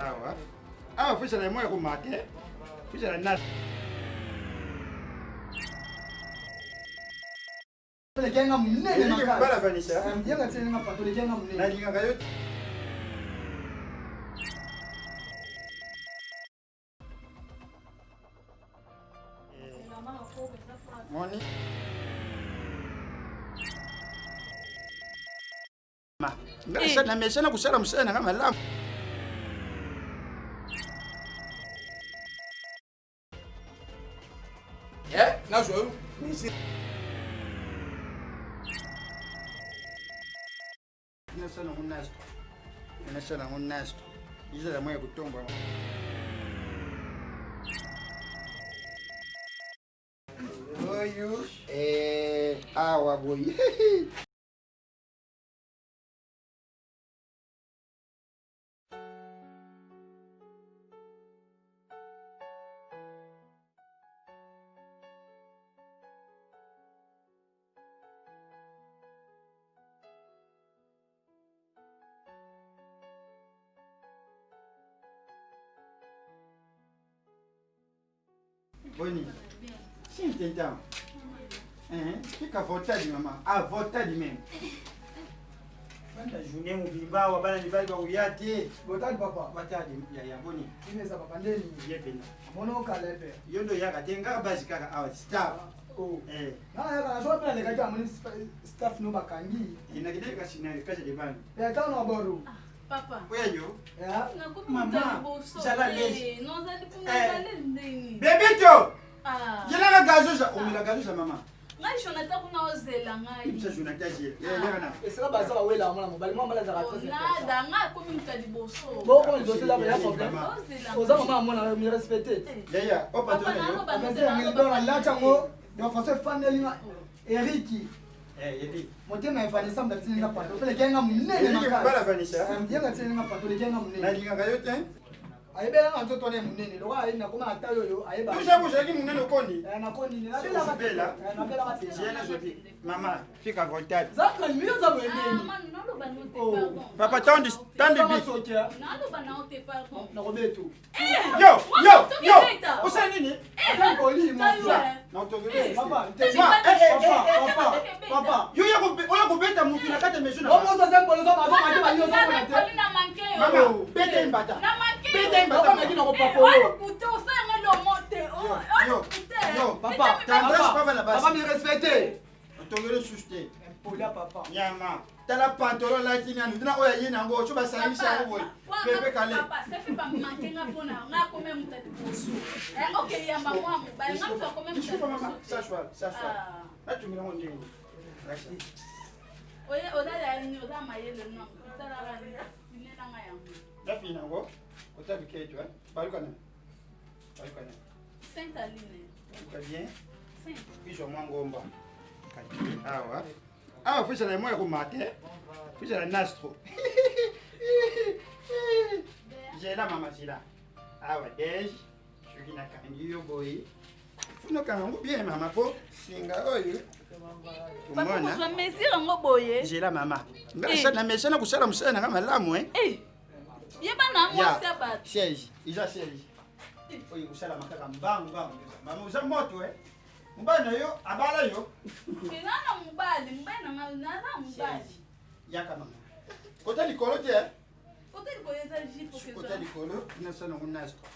Awa awa fusala moya komate fusala na Lekenga munene makasi. Bala Vanessa. Yanga tena nga pato lekenga munene. Nalingaka yo. Moni. Eh. Na mesana kusala mosala na nga malamu. Eh, nazwa yo. Nasala yango nasto. Nasala yango nasto. Ezala mwa ya kotomba. Oyo eh, awa boye. Boni. Sim, então. Fica à vontade, maman. À vontade même. Banda journée mobimba awa bana mibali bakoya te. Botali papa. Batali yaya boni. Ineza papa ndeni. Ye pena. Amona okala epe. Yo ndo yaka te ngaka basi kaka awa staff. Oh. Eh. Na yaka na shopi na lekaki amoni staff no bakangi. Inakidai kasi na kasi de bani. Ya tano na boru. Papa. Oya yo. Ya. Mama, zala lezi. Nozali kuna ndeni. Bebito. Ah. Yelaka gazoza, omela gazoza mama. Ngai Jonathan kuna ozela ngai. Ibisa Jonathan je. Yelaka na. Esika baza bawela mwana mobali mwana mobali azalaka très important. Nada ngai akomi moto ya liboso. Boko liboso la ya problème. Ozela. Oza mama amona mi respecter. Yaya, o patron na yo. Apese ya ngeli bana lati yango de façon efandeli nga Eriki. Eh, Eric. Motema ya Vanessa moto atindi nga pato mpe lekenga nga monene Eric mbala Vanessa. Yanga atindi nga pato lekenga monene. Nalingaka yo te. Ayebela nga nzoto wana ya monene lokola ayebi nakoma na taille oyo ayeba. Toujours ozalaki monene okondi. Nakondi nabelaka te. Nabelaka te. Jena zobi. Mama, fika voltade. Zaka miyo za boye ndeni. Naloba no te pardon. Papa tandi tandi bi. Naloba na te pardon. Nakobeto. Yo, yo, yo. Osala nini? Aza poli mwasi. Papa, papa, papa. Yo oya kobeta mutu na kati ya maison na. Omo ozo zembo lozo mazo mazo ba yo zo mona te. Mama, beta imbata. Beta imbata. Papa meki na kopapolo. Yo, yo, Papa, tendresse papa na basi. Papa mi respecte. Otongeli susu te. Impolia papa. Nyama. Tala pantalon alati nanu. Tuna oyo aye nango, so basangisi yango boye. Pepe kale. Papa, ça fait pas manquer nga pona nga kome mutu ya liboso. Eh, okay yamba mwa mobali, nga mutu akome mutu ya Mama, liboso. s'asseoir, s'asseoir. Ah. Natumela ngo ndenge. Oye oza ya nini, oza mayele non. Talaka finela nga yango. Nafina yango. Kota biketo, eh. Baluka na. Baluka na. Sainte Aline. Baluka bien. Sainte. Bizwa mwa ngomba. Kati awa. Awa fusala moya komate. Fusala nastro. Zela mama zela. Awa dej. Soki nakangi yo boye. Funokanga yango bien mama po singa oyo. Papa kozwa mesure yango boye. Zela mama. Na mesana kosala mosala na nga malamu eh. Eh. Yeba na mwasi ya bato. Siège, eza siège. Oyo ekosalama kaka mbangu mbangu. Mama oza moto eh. Mobali na yo abala yo. Eza na mobali, mobali na nga naza mobali. Yaka mama. Kota likolo te. eh. Kota likolo eza jipe Kota likolo nasala yango nastro.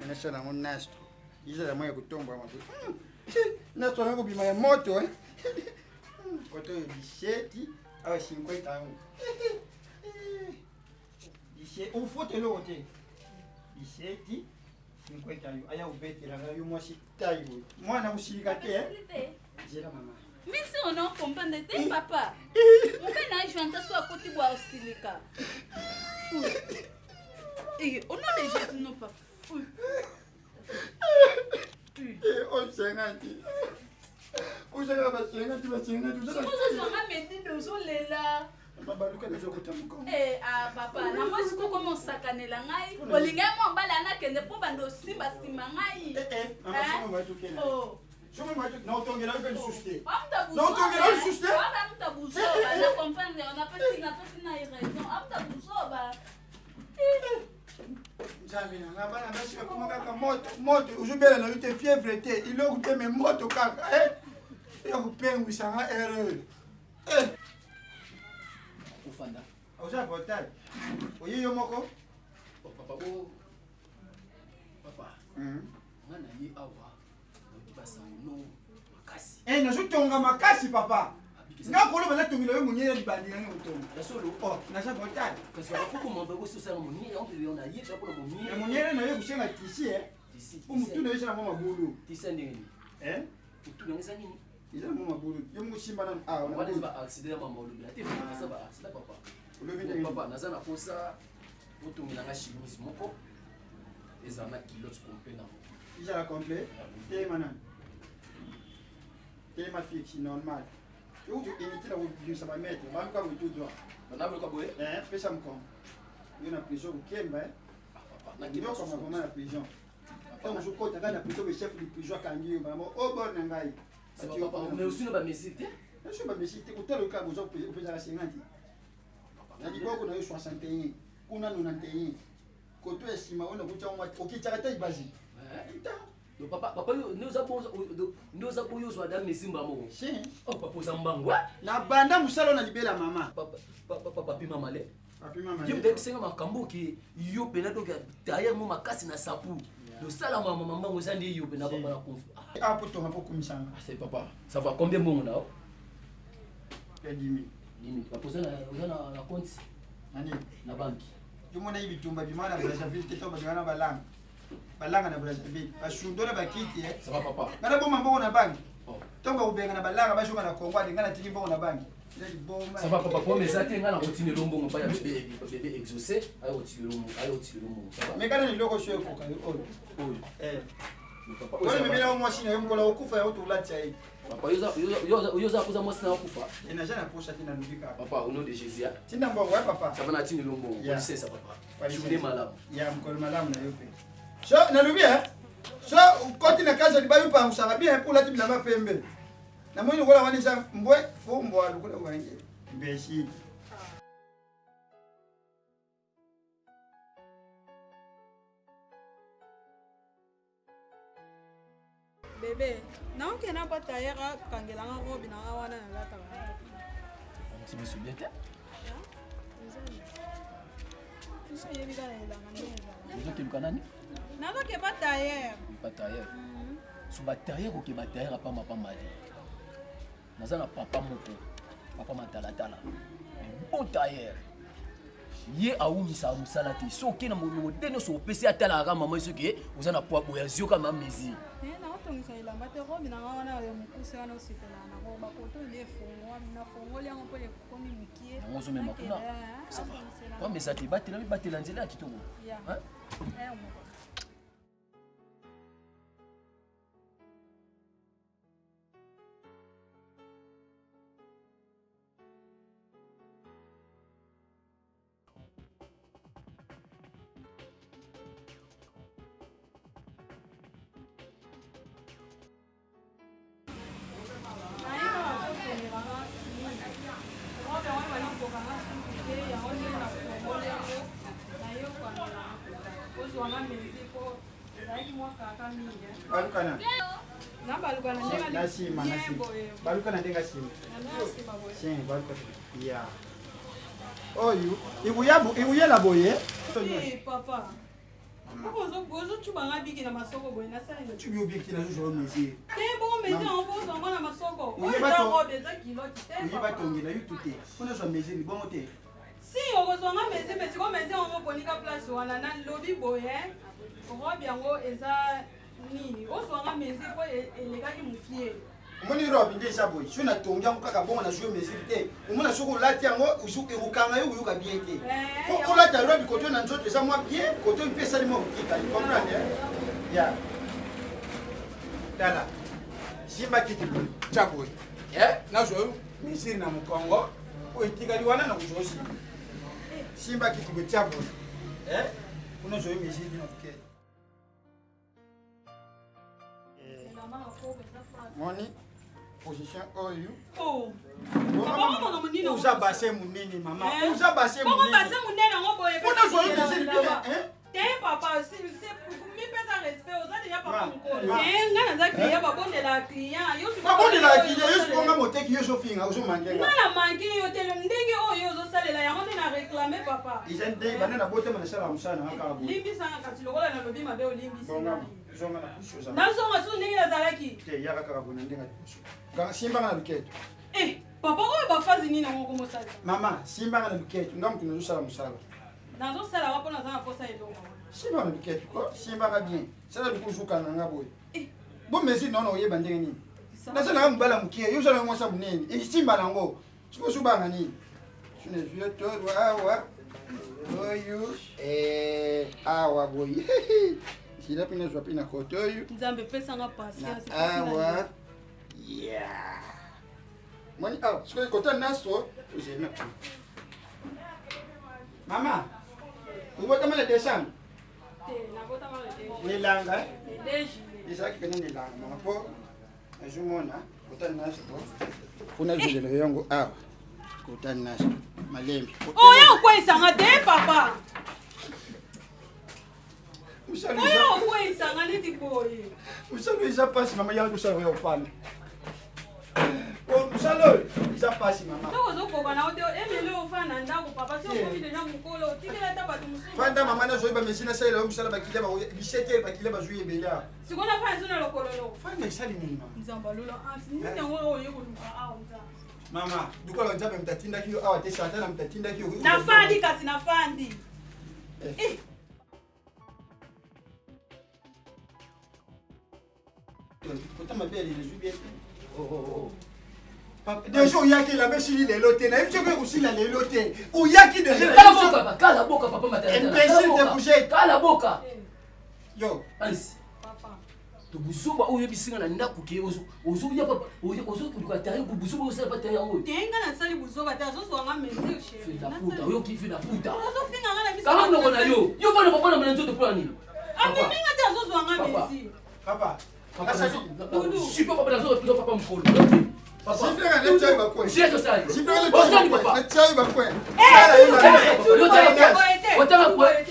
Nasala yango nastro. Ezala mwa ya kotombola moto. Nastro yango kobima ya moto eh. Kota oyo diseti awa 50 yango. Dise ofuta eloko te. Diseti 50 yo aya kobetela ngai yo mwasi tai boye. Mwana kosilika te eh. Zela mama. Mais si on en comprend te papa. Mobali na Jonathan so akoti bwa osilika. Eh, au nom de Jésus non papa. Oui. Eh, osenga ti. Osenga basenga ti basenga ti. Ozozwanga medide ozolela. Baluka nazokota mokongo. Eh, ah papa, na mwasi koko mosakanela ngai. Olingai mwa mbala anakende mpo bando osimba nsima ngai. Eh, eh, mama somo batukela. Oh. Somo batu na otongela yo mpe lisusu te. Amuta Na otongela yo lisusu te. Amuta buzoba, na comprendre, on a pas na pesi na raison. Amuta buzoba. Nzambe na nga bana basi bakoma kaka moto moto ozobela na yo te fièvre te eloko te me moto kaka eh? ya kopengwisa nga erreur eh. Ofanda. Oza portail oye yo moko oh, papa bo papa hmm. nga na ye awa nayoki basango no makasi eh, nazotonga makasi papa nga koloba natongela yo monyele libandi nanga kotonga ya solo oh naza portail kasi bakofukuma bakososala monyele na ye mpona monyele monyele na yo kosenga tisi e po motu na yo eza na mwa mabulu tisi ya ndenge nini eh? motu nanga eza nini eza na mwa mabulu yo moko simba nanu awa wana eza baaccident ya mama olobela te eza baaccident papa olobi ndenge papa naza na posa otongela nga chemise moko ezala na culotte complet nango ezala complet telema nanu telema fixe normal yokutu inutile na kobimisa bametre baluka boye tout droit banaluka boye eh, pesa mokongo yo na prison kokemba eh. nyokama vraiment na prison ntango ozokota kaka na prison boye chef de prison akangi yo bango o bor na ngai mais osi na bamesure te osi bamesure te kotala oyoka boza opesaka 50 na liboko na yo 61 kuna 91 koto ya nsima oyo nakuti yango okitiaka te ibasi Donc papa, papa yo nde oza bon nde oza boyo ozwa da mesimba moko. Si. Oh papa oza mbangu. Na banda musala na libela mama. Papa papa papi mama le. Papi mama. Yo mpe bisenga makambo ke yo pena donc tailleur mo makasi na sapu. Losala mama mama mbangu eza nde yo pena papa na konfu. Ah po tonga po kumisanga. Ah c'est papa. Ça va combien mbongo na yo? Ya 10 000. 10 000. Papa oza na oza na na compte? Nani? Na banque. Yo mona bitumba bima na Brazzaville te to bima na balanga. Balanga na Brazzaville. Basundo na bakiti eh. Ça va papa. Ngana boma mbongo na banque. Oh. Ntango bakobenga na balanga bazoka na Congo ade ngana tiki mbongo na banque. Ça va papa, problème eza te nga na kotinela mbongo pa ya bébé bébé exaucé, ayo kotinela mbongo, ayo kotinela mbongo. Ça va. Mais kana liloko so ekoka yo oyo. Oyo. Eh. Papa, oyo memela yo mwasi na yo mokolo okufa yango tolatisa ye. Papa, yo oza koza mwasi na yo akufa. E naza na posa te nalobi kaka. Papa, au nom de Jésus. Tinda mbongo ya papa. Ça va na tinela mbongo. Kolisesa papa. Journée malamu. Ya mokolo malamu na yo mpe. So nalobi eh. So okoti na kazi ya libayi opangusaka bien mpo olati bilamba pembe. Namoni lokola wana eza mbwe fo mbwa lokola wange. Imbécile. Bebe, naoke na ba tailleur akangela nga robe na nga wana nalataka. Petit biso bien te. Oyebi kaka elanga ndenge ezala. Ozokeluka nani? Nazoke ba tailleur. Ba tailleur. So ba tailleur oke ba tailleur apamba pamba te. Naza na papa moko, papa matalatala. Bon tailleur. Ye awumisaka mosala te soki oke na modele nyonso opesi atalaka kaka mama soki oza na poids boye azwi yo kaka ma mesure. Naotongisa elamba te robe na nga wana ya mokuse wana osepelaka nango bakoto nde efongwami nafongoli yango mpo ekomi mokie yango ozomema kuna ça va poids eza te batela mibatela nzela ya kitoko. Balukana. Na nsima, na nsima. Baluka na ndenge ya nsima. Sim, baluka. Ya. Oyo, ikuyela boye. Papa. Ozocuba nga biki na masoko boye nasali. Cubi yo biki na zozo mesure. Te bongo mesure yango po ozwa ngo na masoko. Oyo eza robe eza culotte te. Oye batongela yo tout te. Fona zwa mesure bongo te. Si okozwa nga mesure mais sikoyo mesure yango oponika place wana na lobi boye robe yango eza nini ozwa nga mesure po elekaki mokie. Omoni robe nde eza boye soki natongi yango kaka bongo nazwi yo mesure te omona soki olati yango ekokanga yo oyoka bien te po olata robe koto na nzoto eza mwa bien koto mpe esali mwa kotika comprendre ya tala simba kiti boye tya boye nazwa yo mesure na mokongo oyo etikali wana na kozwa osimba simba kiti boye tya boye kuna ozwa yo mesure bino moke moni position oyo oh. oza bassin monene mama oza bassin monene yango boye mpona zwa yo mesure bien te papa. deja babondelaka client. Yo sikoyo- Babondelaka client, yo sikoyo nga moteki, yo ozofinga, ozomanke nga. Nga na manke yo te, ndenge oyo ozosalela yango nde na réclame papa. Eza nde banda na botema nasalaka mosala na nga kaka boye. Limbisanga kasi lokola nalobi mabe olimbisi Bongama, ngai. zonga na pusu oza. Nazonga susu ndenge nazalaki. Te, yaka kaka boye na ndenge ya liboso. Nganga, simbanga na luketo. Eh, papa oyo bafazi nini yango okomosalisa? Mama, simbanga na luketo, nga moto nazosala mosala. Nazosala wa mpo naza na posa eloko. Simbanga na luketo, ko, simbanga bien. Sala luku ozokanga nga boye. Eh. Bo mesure naona oyeba ndenge nini. Naza na mobala moke, yo oza na mwasi ya monene. Esimba nango. Soki ozobanga nini? Sune vieux to awa. Oyo eh awa boye. Sila mpe nazwa mpe na kote oyo. Nzambe pesanga Na patience. awa. Yeah. Moni awa, soki kota naso, ozeli na Mama, obotama na décembre? Te, nabotama le 2 Nelanga, eh? Le 2 juillet. Ezalaki mpena nelanga mama mpo nazomona kota naso mpo nazozela yango awa kota naso malembe. Oya okweyisanga te papa. Oya okweyisanga neti boye. Mosala eza mpasi mama, yaka tosala oya ofanda mosala oyo eza mpasi mama. Soki ozokoka na yo te emele ofanda na ndako papa, soki okomi deja mokolo otikela ata bato mosusu. Fanda mama, nazoyeba mesi nasalela yo mosala, bakilia bisete bakilia bazwi ebele awa. Sikoyo nafanda so na lokolo no. Fanda esali nini mama? Nzambe alola anti nini yango oyo oye koluka awa nzambe. Mama, dukola nzambe moto atindaki yo awa te, satana moto atindaki yo. Nafandi kasi nafandi. Eh. Kota mabe ezwi bien te. Deja oyaki elamba esili lelo te, nayebi soki ekosila lelo te. Oyaki deja. Kala boka, kala boka papa matalatala. Imbécile de bouger. Kala boka. Yo. Ansi. Papa. To buzoba oyo oyebisinga na ndako ke ozoya papa ozoluka taye buzoba oyo osala pa taye yango. Te nga nasali buzoba te, azozwanga mesure chéri. Fais la puta, oyoki fais la puta. Ozofinga nga na miso. Kanga monoko na yo. Yo vana papa na nzoto mpo na nini? Amemi nga te, azozwanga Papa. mesure. Papa. Papa, Doudou. Super papa nazo plutôt papa mokolo. Papa. Siflaka neti oyo bakwe. J'ai osali. Siflaka neti Osali oyo bakwe. papa. Neti oyo bakwe. Eh, Sala ye Doudou, mabe. Doudou, Otanga boye te, otanga boye te.